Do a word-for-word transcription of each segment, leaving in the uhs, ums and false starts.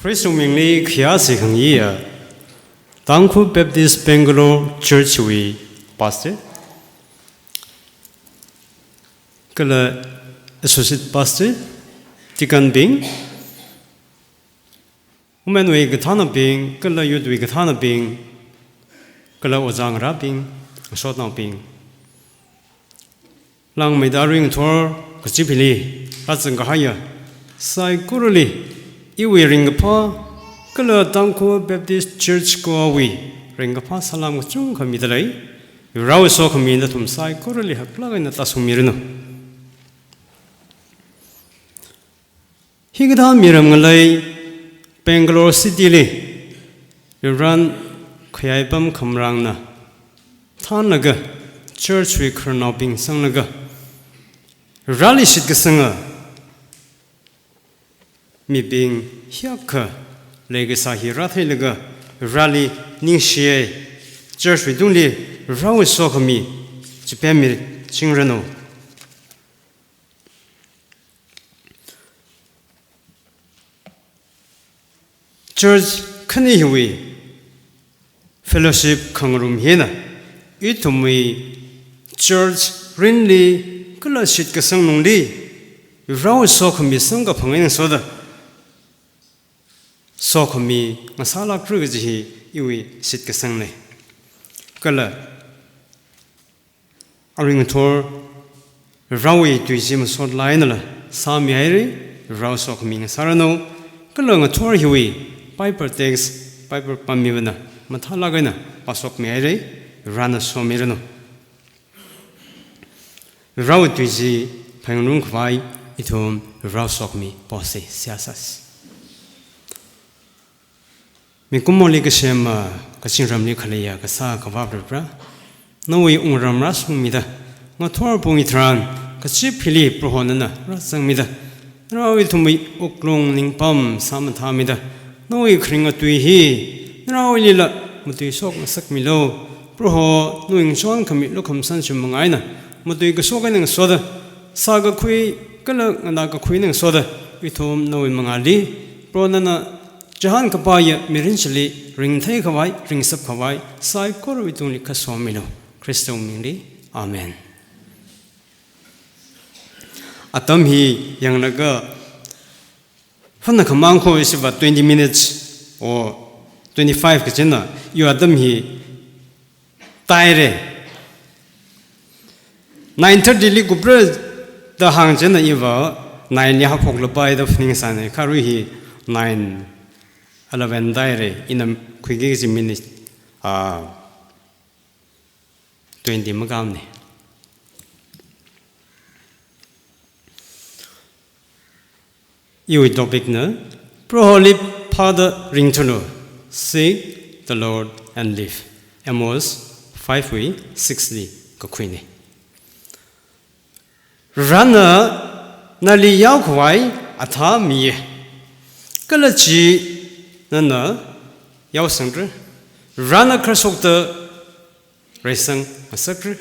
Khristawui mingli khayā sākhangayi, Tangkhul Baptist Bangalore Church wui Pastor, kala Associate Pastor, Deacon bing, Women wui kathānabing, kala Youth wui kathānabing, kala ojā ngarābing, ngasotnaobing. Langmeida aruingathor kachip hili rāzang kahaiya saikorali, iwui ringkaphā, kala Tangkhul Baptist Church kawui ringkaphā salām kachungkha mida lei. Prohowui sokhami nathum saikorali haklāk eina tāshungmiranu. Hikathā miram ngalei Bangalore City li, Prohona khayāi pam khamrangna thānlaga, church wui khararnaobing sanglaga, Proholi shitkasanga mibing hiyākha leikasā hi rātheilaga, Proholi ningshiya, church wui tungli Prohowui sokhami chipemmi chingranu. Church khani hiwui fellowship khangarum hina, ithumwui church rinli kala shitkasang lungli Prohowui sokhami samkaphang eina ngasoda, sokhami ngasālākra kaji hi iwui shitkasangna. Kala aruingathor Prohowui tui chi masot laa einala sāmihaira, Proho sokhami ngasāranu, kala ngathor hiwui Bible text, Bible pāmivana mathālāk eina pāshokmihaira, Prohona somiranu. Prohowui tui chi phaningngarum khavai ithum Proho sokhami posa, seihā sāsa. Mikumoli kasem, kazingramli khaleiya kasā Akhavā Proho, nawui wungram rāshungmida, ngathor pung hithāran kachip hili Proho nana rāzangmida, Proho ithumwui wuklung ningpam sāmathāmida, nawui kharinga tui hi Prohowuilila matuishok ngasakmilu. Proho nawui ngachonkhami lukhamashan chi manga eina matui kashok eina ngasoda, sākakhui kala nganākakhui eina ngasoda, ithum nawui mangāli Proho nana chihān kapaiya mirin chili ringthei khavai, ringshap khavai saikorawui tungli khasomilu. Khristawui mingli, Amen. Atam hi yanglaga, phana khamang kho ishiva twenty minutes or twenty-five kachina, iwui atam hi taira. Nine thirty li kupra da hāng china iva nine li haophok lapai da phaningsāna, kha arui hi nine eleven taira, ina khuiki kaji minute, ah, twenty makāmana. Iwui topic na, Proholi phāda ringthulu, seek the Lord and live. Amos five wui six li kakhuina. Prohona nali yaokhavai athā miya, kala chi nana yaosangra. Prohona kharashokta reisang ngasakra,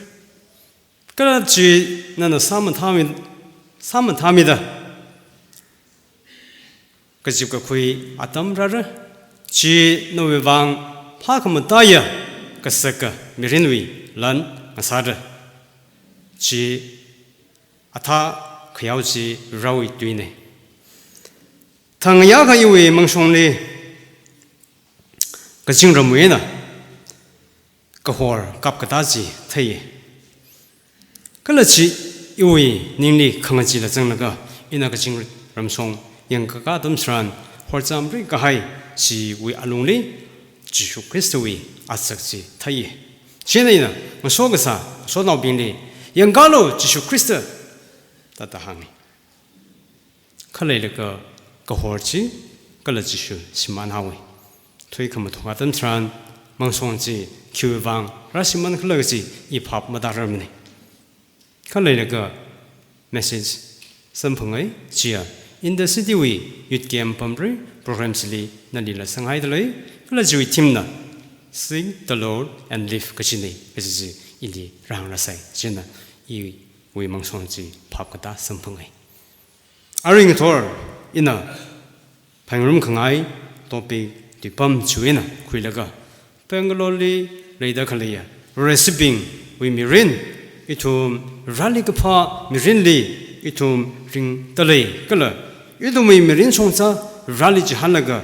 kala chi nana sāmathāmi, sāmathāmida kazip kakhui atam rāra. Chi nawui vang phākhamataiya kasaka mirinwui lan ngasāra. Chi athā khayao chi Prohowui tuina. Thang ngayā kha iwui mangshongli kazingramwui eina kahor kapkatā chi theiya. Kala chi iwui ningli khangachee la zanglaga, ina kazingramshong yangkakā atam tharan, horchamri kahai chiwui alungli Jishu Khristawui otsak chi theiya. Chieina ina ngaso kasā ngasotnaobingli, yangkālu Jishu Khrista, da da hānga. Khaleilaga kahor chi kala Jishu shimānhaowa. Thuikhamathok atam tharan mangshong chi khiwui vang rāshimānkhala kaji i phap matāramana. Khaleilaga message samphangai, chiya In the City wui youth camp pamra, program chili nalila sanghaida lei, kala chiwui theme na Seek the Lord and Live kajina, kaji chi ili rāhāngrasai. Chieina iwui mangshong chi phap katā samphangai. Arui ngathor ina phaningngarum khangai topic tuipam chiwui eina khuilaga, Bangalore li leida khaleiya Vareshiwui mirin, ithum Vareli kaphā mirinli ithum ringda lei kala ithumwui mirin shongza Vareli chihānlaga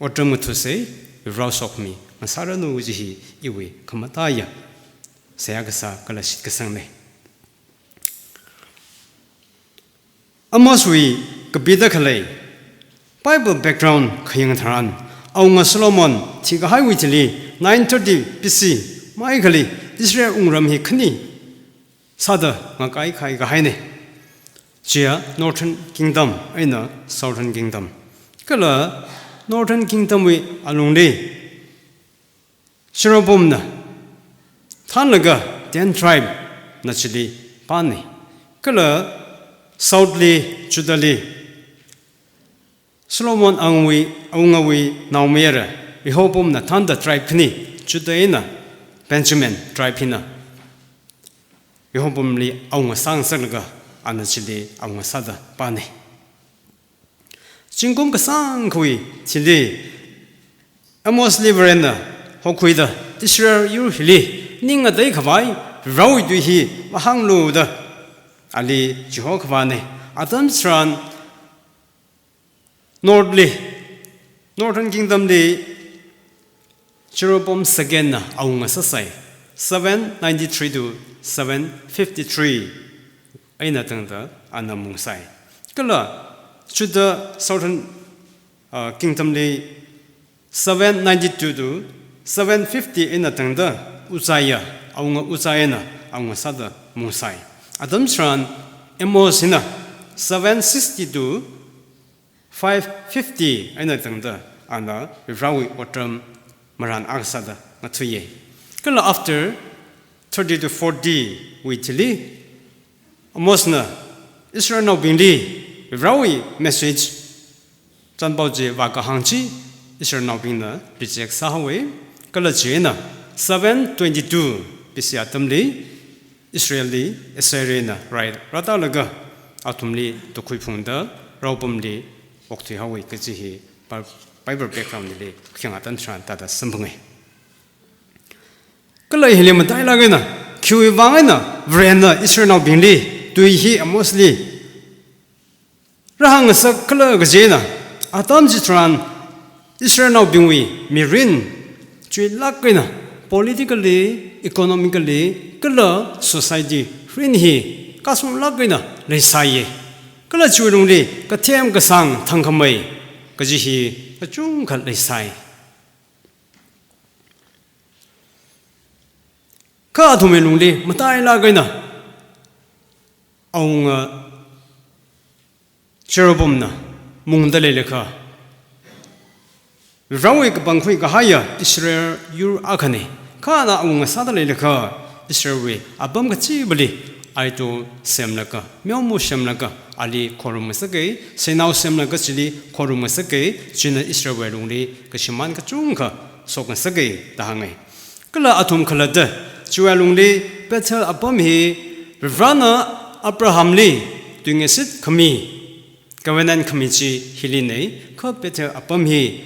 otram ngathasei, Vare sokhami ngasāranu kaji hi iwui khamataiya seihā kasā kala shitkasangnei. Amoswui kapida khalei Bible background khayang tharan, awunga Solomon thikahaiwui thili nine thirty B C maikhali Israel wungram hi khani sāda ngakai khai kahainei. Chiya Northern Kingdom eina Southern Kingdom. Kala Northern Kingdom wui alungli Jeroboamna thānlaga ten tribe na chili pānei. Kala South li, Judah li, Solomon awungawui, awungawui naomayara Rehoboamna thānda tribe khani, Judah eina Benjamin tribe hina Rehoboamli awunga sāngasaklaga ana chili awunga sāda pānei. Zingkum kasāngkhawui thili Amosli Varena hokhuida Israel yur hili ning ngateikhavai Varewui tui hi vāhānglu da ali chihokhavainei. Atam tharan North li, Northern Kingdom li Jeroboam second na awunga sāsai, seven ninety-three to seven fifty-three eina tangda ana mungsai. Kala Judah Southern, uh, Kingdom li seven ninety-two to seven fifty eina tangda Uzziah, awunga Uzziah na awunga sāda mungsai. Atam tharan Amos hina seven sixty to five fifty eina tangda ana Varewui otram marān akha sāda ngathuiyei. Kala after thirty to forty wui thili Amosna Israelnaobingli Varewui message, chānpao chi vākahāng chi Israelnaobingna reject sāhaowei. Kala chieina seven twenty-two B C atamli Israel li Assyria na rai rātālaga athumli tukhui phungda Rehoboamli okthuihaowei kaji hi Bi-, Bible background li khayang atam tharan thāda samphangei. Kala hili matailāk eina, khiwui vang eina Varena Israelnaobingli tui hi Amosli rāhāngngasakhala kajina, atam chitharan Israelnaobingwui mirin chuilāk eina, politically, economically, kala society rin hi kasunglāk eina leisāya. Kala chiwui lungli kathem kasāng thangkhamei kaji hi kachungkha leisai. Kha athumwui lungli matailāk eina awunga Jeroboamna mungda leilakha, Varewui kapangkhui kahaiya Israel yur akhana, kha ana awunga sāda leilakha, Israelwui apam kachivali idol semlaga, meoma semlaga, ali khorumngasaka, seinao semlaga chili khorumngasaka, china Israelwui lungli kashimān kachungkha shokngasaka da hānga. Kala athum khalatta chiwui lungli Bethel apam hi Varena Abrahamli tuingashit khami, covenant khami chi hilina, kha Bethel apam hi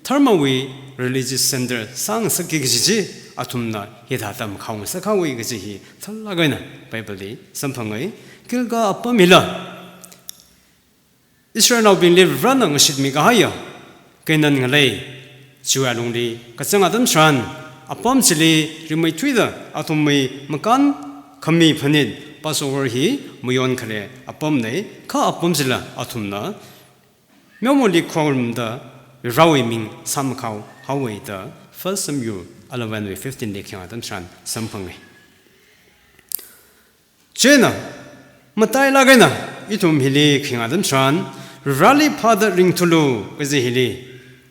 dharmawui religious center sāngasaka kaji chi athumna hithāda makhaongasakhaowa kaji hi thālāk eina Bible li samphanga. Gilgal apam hila Israelnaobingli Varena ngashitmi kahaiya Canaan ngalei chiwui lungli kazang atam tharan, apam chili rimeithuida athumwui makān khami phanit Passover hi mayon khalei apamna, kha apam chila athumna meomali khorumda Varewui ming sāmakhao haowa da First Samuel eleven wui fifteen li khayang atam tharan samphanga. Chieina, matailāk eina ithum hili khayang atam tharan, Vareli phāda ringthulu kaji hili,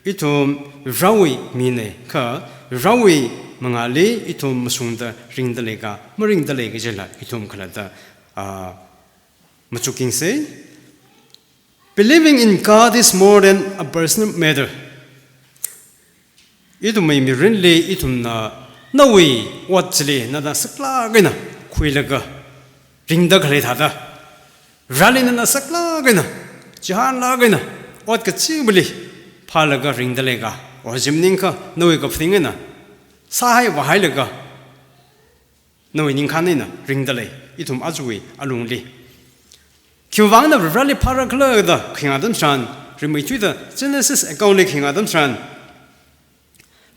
ithum Varewui mina, kha Varewui mangāli ithum mashungda ringda leika, maringda lei kajila ithum khalatta, ah, machukingsa. Believing in God is more than a personal matter. Ithumwui mirinli ithumna nawui ot chili nana saklāk eina khuilaga ringda khalei thāda, Vareli nana saklāk eina, chihānlāk eina, ot kachivali phālaga ringda leika, or chi maningakha nawui kaphaning eina sāhai vāhailaga nawui ningkhān eina ringda lei, ithum ajawui alungli. Khiwuivangna Varivarali phāra khala da kharing atam tharan, rimeithuida Genesis account li kharing atam tharan,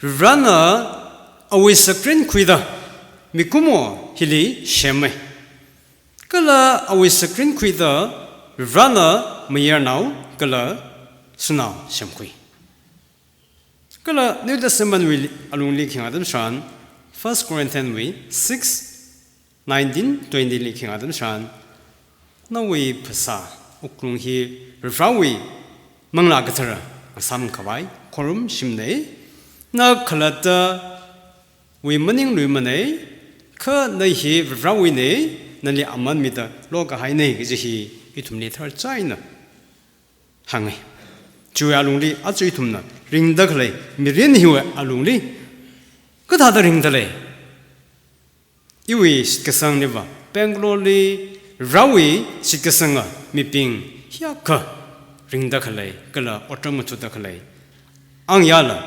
Varivarana awui sakrin khuida mikumo hili semmi. Kala awui sakrin khuida Varivarana mayarnao kala shanao semkhui. Kala New Testament wui alungli kharing atam tharan, First Corinthians wui six, nineteen, twenty li kharing atam tharan, nawui phasā wuklung hi Varivarawui Manglā Kathara ngasāmkhavai khorum shimnei, na khalattawui maning luimanei, kha na hi Varivarawuinei, nali aman mida lokahainei kaji hi ithumli tharchāna hāngi. Chiwui alungli aja ithumna ringda khalei mirin hiwui alungli kathāda ringda lei? Iwui shitkasangli va, Bangalore li Varivarawui shitkasanga mibing hiyākha ringda khalei kala otram ngathada khalei, angyāla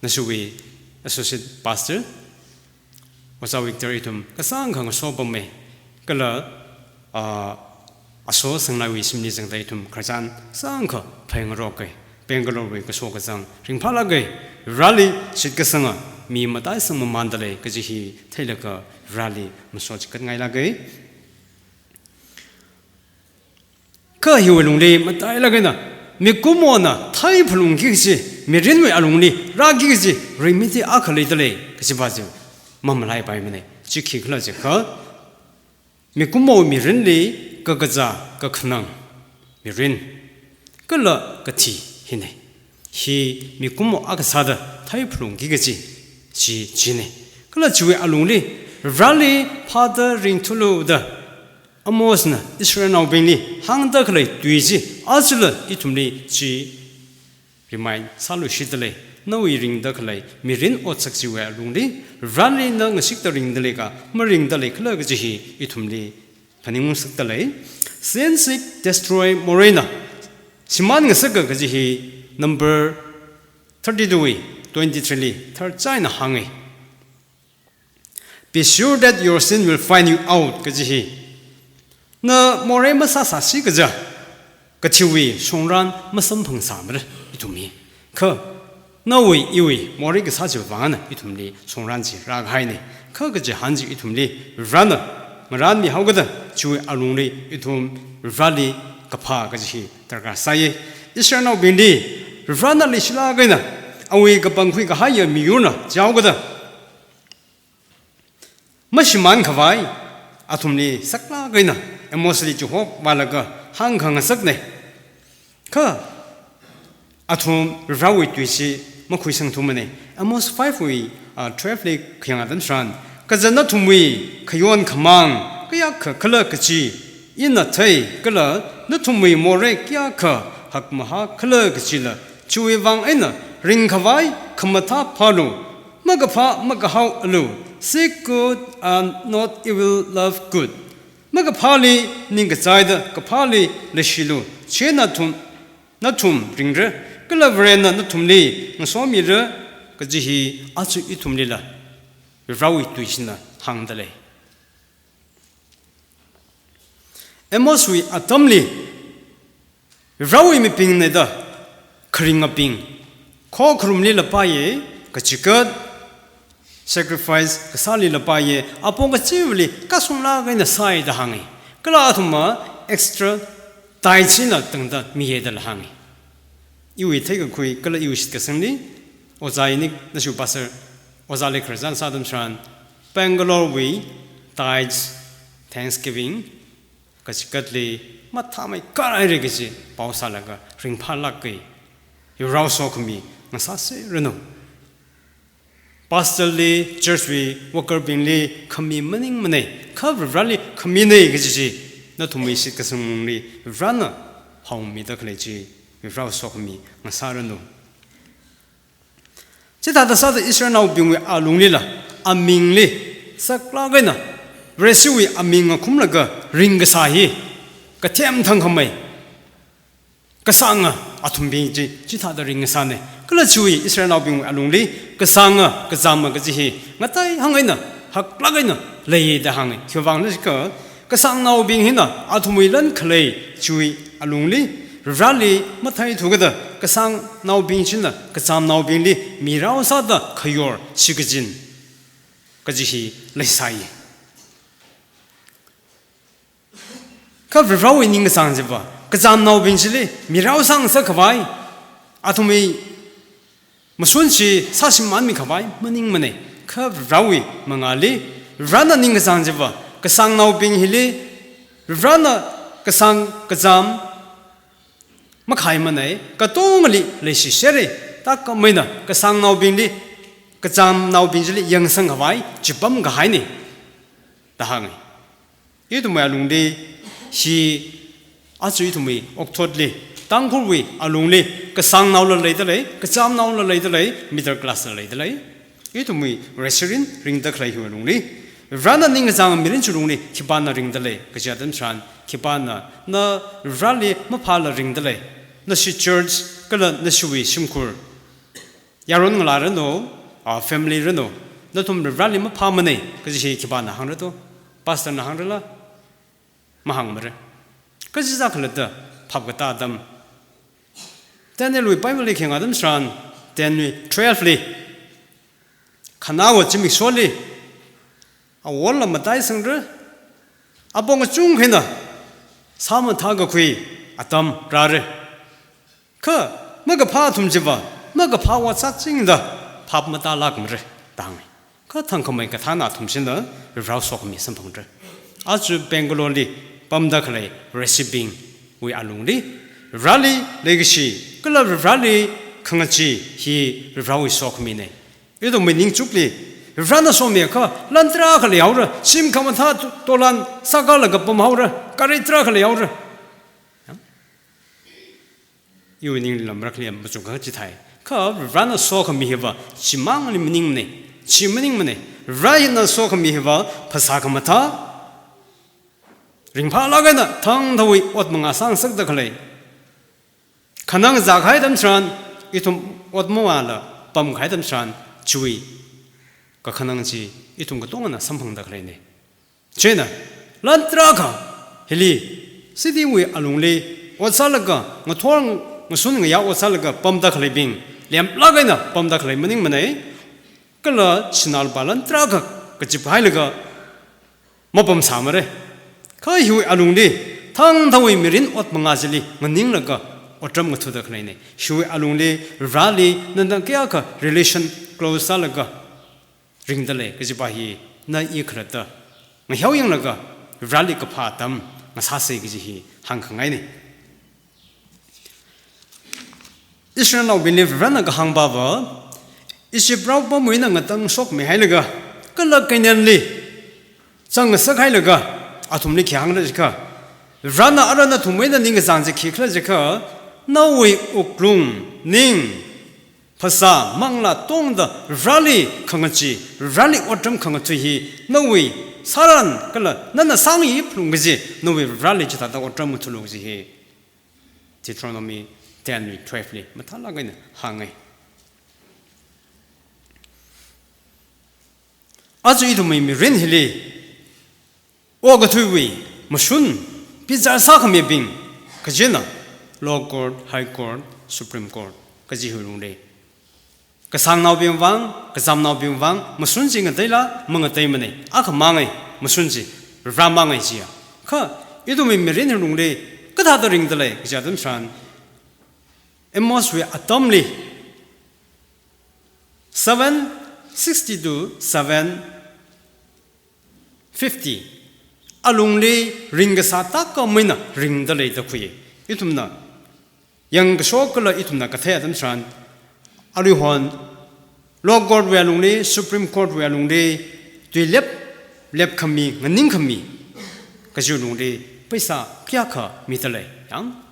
nashiwui associate pastor Ojā Victor ithum kasāngkha ngasopammei, kala, ah, Aso Sanglaiwui shimli zangda ithum khararchan kasāngkha phāngarokai. Bangalore wui kaso kazang ringphālākai. Varivarali shitkasanga mi mataisang mamānda lei kaji hi theilaga Varivarali masochikatngailākai. Kha hiwui alungli matailāk eina mikumona theiphalungki kaji, mirinwui alungli rāki kaji, rimeithui akha leida lei kaji pa chi mamalaipaimana. Chi khikhala jiakha, mikumo mirinli kakazā, kakhanang mirin kala kathi hina. Hi mikumo akha sāda theiphalungki kaji chi, china. Kala chiwui alungli Varivarali phāda ringthulu da Amosna Israelnaobingli hāngda khalei tui chi, ajala ithumli chi remind sāluishitda lei. Nawui ringda khalei mirin otsak chiwui alungli Varivarali na ngashikta ringda leika, maringda leikhala kaji hi ithumli phaningungasakda lei. Sin seek destroy moreina shimān ngasaka kaji hi number thirty-two wui twenty-three li tharchāna hāngi. "Be sure that your sin will find you out," kaji hi. Na morei masāsāsi kaja, kathiwui shongran masamphangsāmara ithum hi. Kha nawui iwui morei kasā chiwui vangna ithumli shongran chi rākahaina. Kha kachihān chi ithumli Varena ngaranmihaokada chiwui alungli ithum Vareli kaphā kaji hi darkar sāya. Israelnaobingli Varena leishilāk eina awui kapangkhui kahaiya miyurna chaokada mashimānkhavai athumli saklāk eina Amosli chihokvālaga hāngkhangasakna. Kha athum Varewui tui chi makhuisangthumana. Amos five wui, ah, twelve li kayang atam tharan, "Kaja nathumwui khayon khamāng kayākha khala kaji ina thei, kala nathumwui morei kayākha hakmahā khala kajila, chiwui vang eina ringkhavai khamathā phālu, makaphā makahaoalu, seek good and not evil, love good. Makaphāli ningkachaida kaphāli leishilu, chieina nathum, nathum ringra, kala Varena nathumli ngasomira," kaji hi aja ithumlila Varewui tui china hāngda lei. Amoswui atamli Varewui mibingna da kharingabing, khokharumlila paiya, kachigat, sacrifice kasālila paiya, apong kachiva̱li kasunglāk eina sāya da hānga. Kala athumva extra tithe china tangda miya dala hānga. Iwui theikakhui kala iwui shitkasangli, ojā ini nashu pastor, ojāli khararchan sā atam tharan, Bangalore wui tithe, thanksgiving, kachigatli mathāmeikharhaira kaji pao sālaga ringphālāka. Varewui sokhami ngasāseranu. Pastor li, church wui worker bingli khami maningmana, kha Vareli khamina kaji chi nathumwui shitkasang lungli Varena haomida khalei chi Varewui sokhami ngasāranu. Chithāda sāda Israelnaobingwui alunglila amingli saklāk eina Vareshiwui aming ngakhumlaga ringkasā hi kathem thangkhamei, kasānga, athumbing chi, chithāda ringngasāna. Kala chiwui Israelnaobing alungli, kasānga, kazāma kaji hi, ngatei hāng eina, haklāk eina, lei da hānga. Khiwuivang jiakha, kasāngnaobing hina, athumwui lan khalei, chiwui alungli, Vareli, matheithu kada, kasāngnaobing china, kazāmnaobingli, mirao sāda, khayor, shikachin, kaji hi, leisai. Kha Varewui ningkachāng chiva, kazāmnaobing chili, mirao sāngasak khavai, athumwui mashun chi sāshimānmi khavai, maningmana. Kha Varewui mangāli, Varena ningkachāng chiva, kasāngnaobing hili, Varena kasāng kazām, makhaimana, katongali leishishera, tākam eina, kasāngnaobingli, kazāmnaobing chili, yangsang khavai, chipam kahaina, da hānga. Ithumwui alungli, hi, aja ithumwui okthotli, Tangkhulwui alungli, kasāngnaola leidalei, kazāmnaola leidalei, middle class la leidalei. Ithumwui resident ringda khalei hiwui alungli, Varena ningkachāng mirin chi lungli, khipāna ringdalei, kaja atam tharan, khipāna, na Vareli maphāla ringdalei, nashi church, kala nashiwui shimkhur, yaron ngalā ranu, a, family ranu, nathum Vareli maphāmana, kaji hi khipāna hāngra to, pastor na hāngrala, mahāngmara. Kaji sākhalatta, phap katā atam. Danielwui Bible li khayang atam tharan, Daniel twelve li, khanaowa zimiksholi, awola mataisangra, apong kachungkha eina, sāmathā kakhui atam rāra. Kha, makaphā athum chiva, makaphā ot sāchingda, phap matālākmara, da hānga. Kha thangkhamei kathāna athum china, Varewui sokhami samphangra. Aja Bangalore li, pamda khalei, Vareshibingwui alungli, Vareli leikashi, kala Vareli khangachee hi, Varewui sokhamina. Ithumwui ningchukli, Varena somiakha, lan tarākha leihaora, shim khamathā to-, tolan, sākalaga pamhaora, gari tarākha leihaora. Iwui ningli lam rakli machukakha chithāi. Kha Varena sokhami hiva, chimangli maningmana, chi maningmana. Varena sokhami hiva, phasā khamathā, ringphālāk eina, thangthawui ot mangā sāngasakda khalei. Khanang zākahai atam tharan, ithum ot mavāla pamkahai atam tharan, chiwui kakhanang chi, ithum katongana samphangda khaleina. Chieina, lan tarākha, hili, city wui alungli, ot sālaga, ngathor ngashun ngayā ot sālaga, pamda khaleibing, lemlāk eina pamda khalei maningmana, kala chinālupā lan tarākha, kazip hailaga, mapamsāmara. Kha hiwui alungli, thangthawui mirin ot mangā chili, nganinglaga, otram ngathuda khaleina. Hiwui alungli, Vareli, nana kayākha relation close sālaga, ringdalei, kajipa hi, na i khalatta, ngaheo yanglaga, Vareli kaphā atam, ngasāsa kaji hi, hāngkhangaina. Israelnaobingli Varena kahāngpava, Egypt rao pamwui eina ngatangshokmi hailaga, kala Canaan li, zangngasak hailaga, athumli khi hāngra jiakha, Varena ara nathumwui eina ningkachāng chi khikhala jiakha, nawui wuklung, ning, phasā, manglā tongda Vareli khangachee, Vareli otram khangathui hi, nawui sāran kala nana sāngayi phalung kaji, nawui Vareli chithāda otram ngathulu kaji hi. Deuteronomy ten wui twelve li, mathālāk eina hānga. Aja ithumwui mirin hili, okathuiwui, mashun, bichar sākhamibing, kachina, Lower Court, High Court, Supreme Court, kaji hiwui lungli. Kasāngnaobing vang, kazāmnaobing vang, mashun chi ngateila, mangateimana, akhamanga, mashun chi, Vare mangai chiya. Kha, ithumwui mirin lungli, kathāda ringdalei, kaja atam tharan, Amos wui atamli, seven sixty to seven fifty, alungli ringkasā tākam eina ringdalei da khui. Ithumna, yangkashok kala ithumna kathei atam tharan, aruihon, Lower Court wui alungli, Supreme Court wui alungli, tui lep, lepkhami, nganingkhami, kaji lungli, paisa kayākha midalei, yang.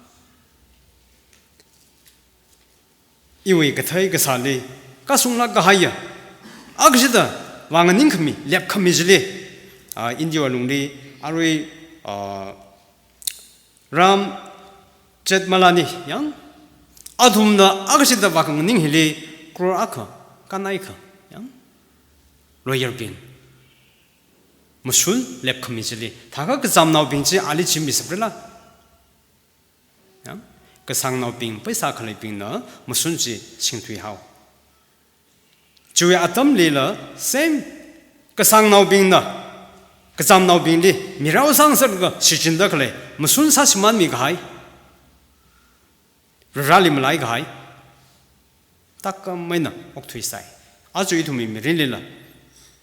Iwui kathei kasāli, kasunglāk kahaiya. Akashida, vānganingkhami, lepkhami chili, ah, India lungli, arui, ah, Ram Jethmalani, yang, Athumna akha shida vākhanganing hili crore akha, kanai kha, yang, lawyer bing mashun lepkhami chili, thākha kazamnaobing chi ali chi mi separate la. Yang, kasāngnaobing, paisa khaleibingna mashun chi singthui hao. Chiwui atamlila same, kasāngnaobingna kazamnaobingli mirao sāngasaklaga shichinda khalei mashun sāshimānmi kahai, Vareli malai kahai, tākam eina okthuisai. Aja ithumwui mirinlila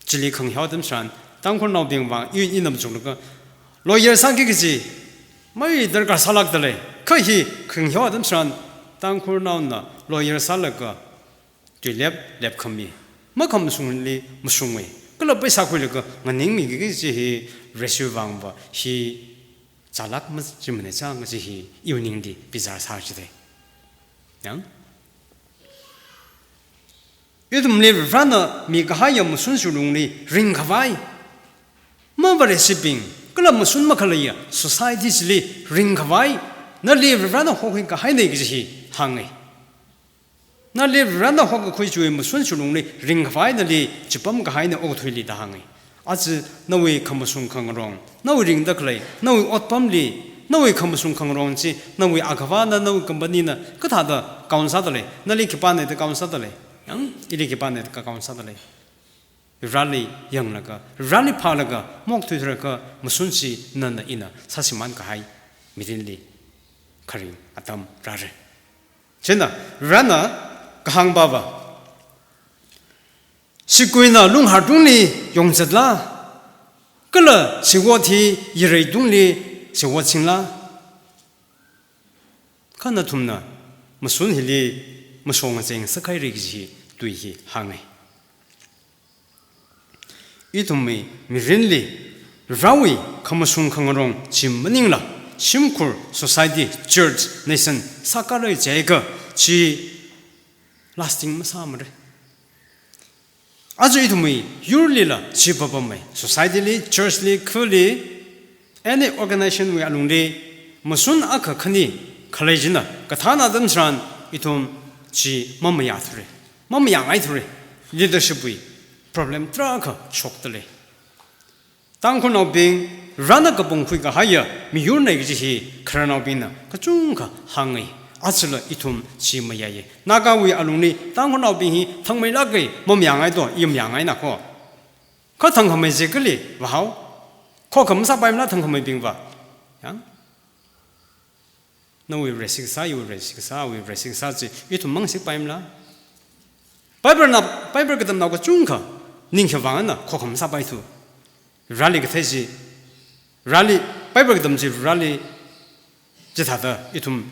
chili khangahao atam tharan, Tangkhulnaobing vang i, ina machuknaka, lawyer sāki kaji mai darkar sālākda lei. Kha hi khangahao atam tharan, Tangkhulnaona lawyer sālaga tuilep lepkhami, makhamashungli mashungwui, kala paisa khuilaga nganingmiki kaji hi Vareshiwui vangva hi chālāk machimana chang kaji hi iwui ningli bizar sā jidei. Yang, ithumli Varena mikahaiya mashun shulungli ringkhavai, mavareshibing, kala mashun makhaleiya society chili ringkhavai nali Varena hokhui kahaina kaji hi hānga. Nali Varena hokakhui chiwui mashun shulungli ringkhavai nali chipam kahaina okathuili da hānga. Aja nawui khamashung khangarong, nawui ringda khalei, nawui otpamli, nawui khamashung khangarong chi, nawui agavana, nawui company na kathāda count sāda lei, nali khipāna da count sāda lei, yang, ili khipāna da count sāda lei. Vareli yanglaga, Vareli phālaga, maokthuilaga, mashun chi nana ina sāshimān kahai mirinli kharing atam rāra. Chieina, Varena kahāng pava, shikuina lunghar tungli yongzatla, kala shiwot hi yirei tungli shiwot singla, kha nathumna mashun hili mashong ngacheng sākhaira kaji tui hi hānga. Ithumwui mirinli Varewui khamashung khangarong chi maningla, shimkhur, society, church, nation sākharei jiakha chi lasting masāmara. Aja ithumwui yurlila chi papamei, society li, church li, khuli, any organization wui alungli mashun akha khani khalei china kathāna atam tharan ithum chi mamayāthura, mamayāngaithura. Leadership wui problem tarākha shokda lei. Tangkhulnaobing, Varena kapung khuikahaiya miyurna kaji hi khararnaobingna kachungkha hānga. Ajala ithum chi mayāya. Nagawui alungli Tangkhulnaobing hi thangmeilāka, mamayāngai to, i mayāngaina ko. Kha thangkhamei chi kali vāhao. Khokha masāpaimala thangkhameibingva. Yang, nawui Vareshi kasā, iwui Vareshi kasā, awui Vareshi kasā chi ithum mangshikpaimala? Bible na, Bible katamnao kachungkha ningkhavāngna khokha masāpaithu. Vareli kathei chi, Vareli, Bible katam chi Vareli chithāda ithum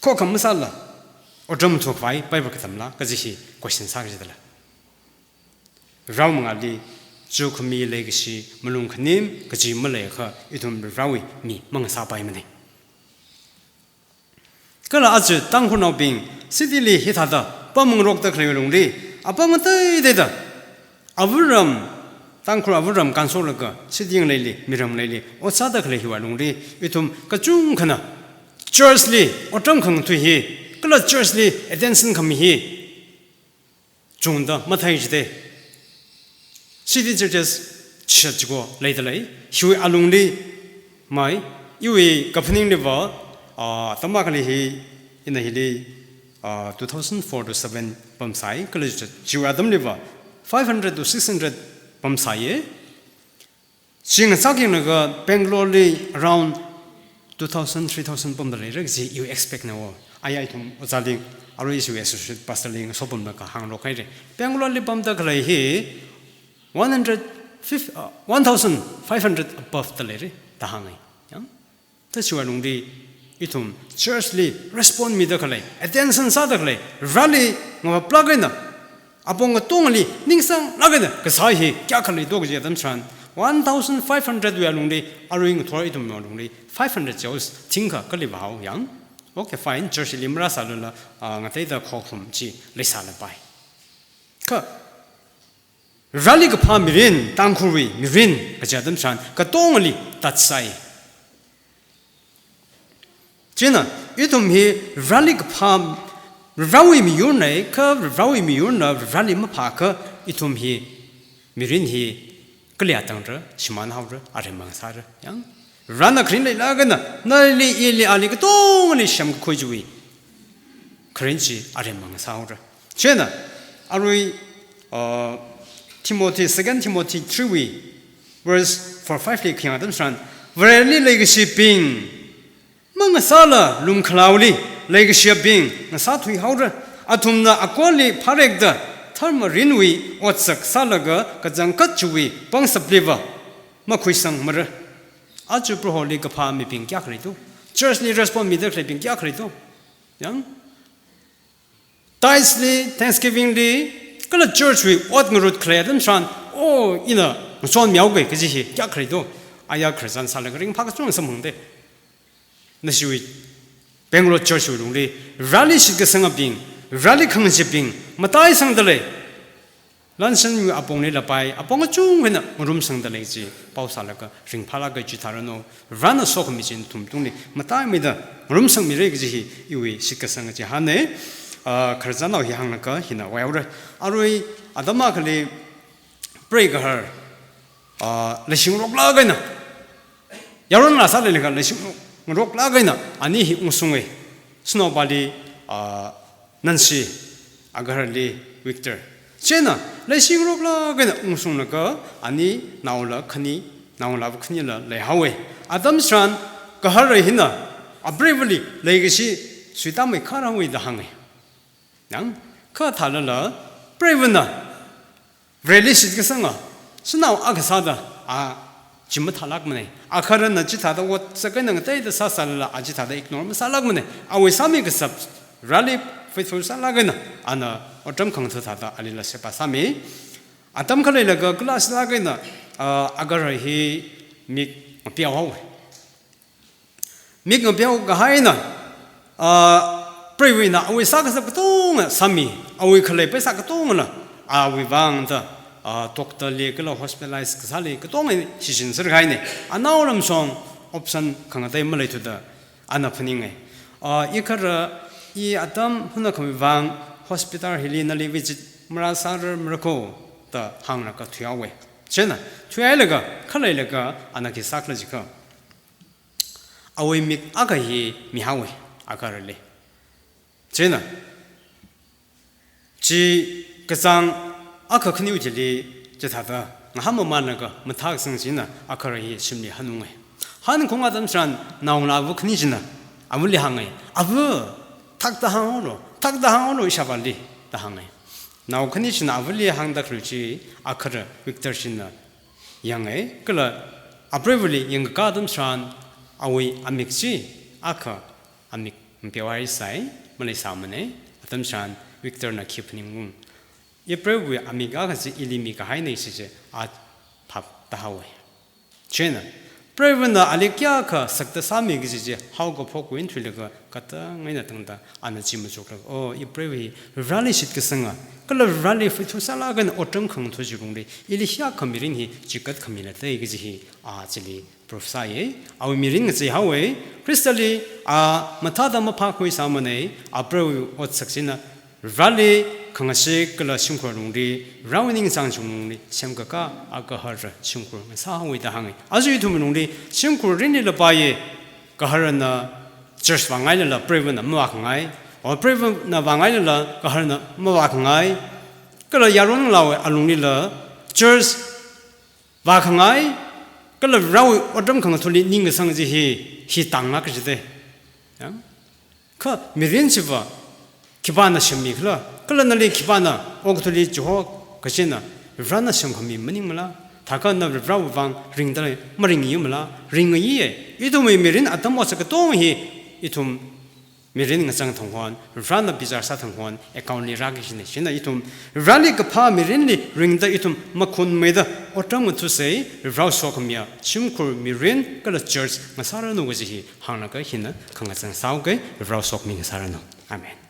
khokha masāla otram thukhavai Bible katamla kaji hi question sāki jidala. Varewui mangāli chukhami leikashi, malung khanim kaji maleiakha ithum Varewui mi mangasāpaimana. Kala aja Tangkhulnaobing city li hithāda pamngarokda khalei alungli, apam ngateiteida, avāram, Tangkhul avāram kānsolaga city ngaleili, miram ngaleili ot sāda khalei hiwui alungli, ithum kachungkhana church li otram khangathui hi, kala church li attention khami hi chungda mathei jidei. City churches chishat chiko leida lei. Hiwui alungli mai, iwui kaphaningliva, ah, tamkali hi, ina hili, ah, two thousand four to seven pamsai, kala chiwui atamliva five hundred to six hundred pamsaiya. Chi ngasākinglaga Bangalore li around two thousand, three thousand pamda leira kaji iwui expect na wo. Aya ithum ojāli, arui ishi associate pastor li ngasopamlaga hāngrok haira. Bangalore li pamda khalei hi one hundred fifty, uh, one thousand five hundred above da leira da hānga. Yang? Thāda chiwui alungli ithum church li respond mida khalei, attention sāda khalei, Vareli ngavaplāk eina, apong katongali ningsanglāk eina kasā hi kayākha leito kaji atam tharan, one thousand five hundred wui alungli, arui ngathor ithum alungli five hundred chaos thingkha kali vāhao yang. Okay, fine, church li marāsālala, ah, ngateida khokhum chi leisālapai. Kha Vareli kaphā mirin, Tangkhulwui mirin kaji atam tharan katongali tatsai. Chieina, Ithum hi Vareli kaphā, Varewui miyurna, kha Varewui miyurna Vareli maphākha ithum hi mirin hi kali atangra, shimānhaora, aremma sāra. Yang, Varena kharing leilāk eina, nali, ili, ali katongali semkakhui chiwui kharing chi aremma sāhaora. Chieina, arui, uh, Timothy, Second Timothy three wui verse four five li khayang atam tharan, Vareli leikashibing mangasāla lumkhalaoli leikashibing ngasāthuihaora. Athumna akwāli pharekda tharmarinwui otsak sālaga kachangkhat chiwui pangshap liva makhuisangmara. Aja Proholi kaphā mibing kayākha leido? Church li respond mida khaleibing kayākha leido? Yang, tithes li, thanksgiving li, kala church wui ot ngarut khalei atam tharan, oh, ina ngachonmihaoga kaji hi kayākha leido? Aya khararchan sālaga ringphā kachungkha samphangde. Nashiwui Bangalore church wui lungli, Vareli shitkasangabing, Vareli khangachibing mataisangda lei. Lansan apongli lapai, apong kachungkhana ngarumsangda lei chi pao sālaga ringphālaga chitharanu. Varena sokhami chi nathum tungli mataimeida ngarumsangmira kaji hi iwui shitkasanga chihāna. Ah, khararchannao hi hānglaga hina vāhaora. Arui atam akhali preigahar, ah, leishingaroklāk eina, yaron ngasā leilaga leishingaroklāk eina ani hi ungshunga. Sinaopali, ah, Nancy, agaharli Victor. Chieina leishingaroklāk eina ungshunglaga ani naola khani, naongalāva khanila leihaowa. Atam tharan gahara hina apreivali leikashi suitāmei kharāhaowa da hānga. Yang, kha thālala preivana Vareli shitkasanga shanao akha sāda a chi mathālākmana. Agaharana chithāda otsak eina ngateida sāsālala a chithāda ignore masālākmana. Awui sāmi kashap Vareli faithful sālāk eina ana otram khangathā thāda alila seba sāmi. Atam khaleilaga class lāk eina, ah, agahar hi mik ngapeohaowa. Mik ngapeokahai eina, ah, preivana awui sākashap katonga sāmi, awui khalei paisa katongala awui vangda, ah, doctor li kala hospitalize kasāli katonga shichinser kahaina. Anao lamshong option khangatei maleithuda ana phaninga. Ah, igahara, i atam hunakhami vang hospital hili nali visit marāsārarmara ko da hānglaga thuihaowa. Chieina thuihailaga, khaleilaga ana khi sākhala jiakha, awui mik akha hi mihaowa agaharali. Chieina chi kachāng akha khaniwui thili chithāda ngahānmamānlaga mathākasang china agahar hi shimli hanunga. Hankhaung atam tharan naongalāva khani china avali hānga, "Ava, thakta hānghaolu, thakta hānghaolu ishāvāli," da hānga. Nao khani china avali hāngda khalei chi agahar Victor china yanga, kala apreivali yangkakā atam tharan awui amik chi akha amik ngapeohaisai, maleisāmana. Atam tharan Victor na khi phaningung, "Ipreivawui amik akha chi ili mikahaina," kaji chi a phap tāhaowa. Chieina preivana ali kayākha sakta sāmi kaji chi haokaphokwui eina thuilaga katang eina tangda ana chi machoklaga, "Oh, ipreiva hi Vareli shitkasanga kala Vareli faithful sālāk eina otram khangathā chi lungli ili hiyākha mirin hi chikat khamila da," kaji hi a chili proof sāya. Awui mirin ngacheihaowa. Khristali a mathāda maphākhuisāmana. Apreivawui otsak china Vareli khangashik kala shimkhur lungli, Varewui ningchāng chungli semkakā agahar shimkhur ngasāhaowa da hānga. Aja ithum lungli shimkhur rinli lapaiya, gaharana church vāngailala preivana mavākhangai, or preivana vāngailala gaharana mavākhangai, kala yaron ngalāwui alunglila church vākhangai, kala Varewui otram khangathāli ningkasang chi hi, hi tānglāk kajida. Ya? Kha mirin chiva khipāna semmi khala, kala nali khipāna okathuili chiho kachina Varena semkhami maningmala? Thākha na Varewui vang ringda lei, maringngaimala? Ringngaia. Ithumwui mirin atam otsak katonga hi ithum mirin ngachang thanghon, Varena bichar sā thanghon account li rāki kajina. Chieina ithum Vareli kaphā mirinli ringda ithum makhunmeida otram ngathāsa, Varewui sokhamiya shimkhur, mirin kala church ngasāranu kaji hi hānglaga hina khangachang sāhaoga. Varena sokhami ngasāranu. Amen.